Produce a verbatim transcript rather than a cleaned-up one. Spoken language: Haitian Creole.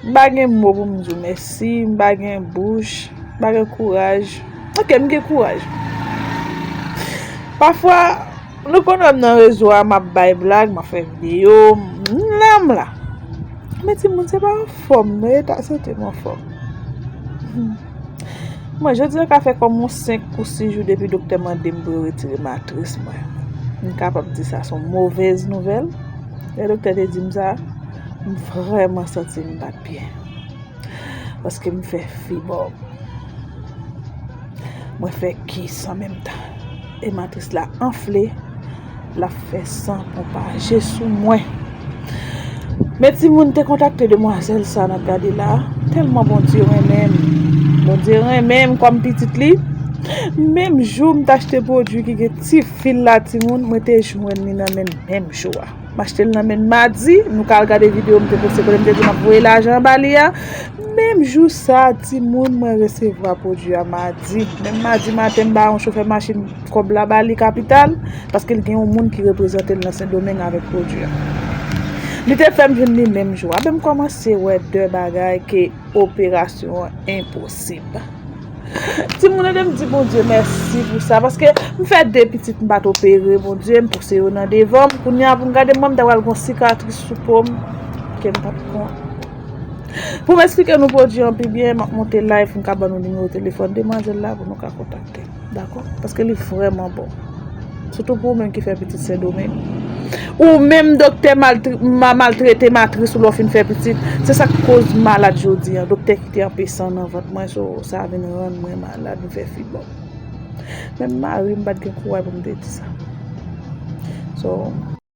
M pa gen mo pou m di w mèsi, m pa gen bouch, m pa gen kouraj. Ok, m gen kouraj. Pafwa, nou konn wè m nan rezo a, m ap bay blag, m ap fè videyo, m la, m la. Men timoun, se pa anfòm, non, eta sante m anfòm. Mwen, jodi a ka fè kòm yon senk ou sis jou depi doktè mande m pou yo retire matris mwen. M kapab di sa se yon movèz nouvèl. Lè doktè te di m sa, m vrèman santi m pa t byen. Paske m fè fibòm. Mwen fè kis an menm tan. E matris la anfle, l ap fè san pwopaje sou mwen. Men timoun, te kontakte demwazèl sa n ap gade la, tèlman Bondye renmen m. Bondye renmen m kòm pitit li. Menm jou m t achte pwodui ki gen ti fil la, timoun, mwen te jwenn li nan men l menm jou a. M achte l nan men l madi, nou ka al gade videyo m te poste kote m te di m ap voye lajan an ba li a. Menm jou sa, timoun, mwen resevwa pwodui a madi. Menm madi maten, m ba yon chofè machin kòb la ba li kapital, paske l gen yon moun ki reprezante l nan Sendomeng avèk pwodui a. Li te fè m jwenn li menm jou a. Ebyen, m kòmanse wè de bagay ke operasyon an enposib. Timoun, ede m di Bondye mèsi pou sa, paske m fè de pitit m pa t opere, Bondye, m pouse yo nan devan m. Kounye a, pou m gade, mwen, m ta pral gon sikatris sou po m ke m pa t konn. Pou m eksplike nou pwodui an pi byen, m ap monte live, m ka ban nou nimewo telefòn demwazèl la pou nou ka kontakte. Dakò? Paske li vrèman bon. Sitou pou ou menm ki fè pitit Sendomeng. Ou menm doktè maltre-, ma-, maltrete matris ou lè w fin fè pitit. Se sa k koz m malad jodi an. Doktè kite anpe san nan vant mwen, so sa vin rann mwen malad, m fè fibòm. Menm mari m pa t gen kouraj pou m te di sa. So,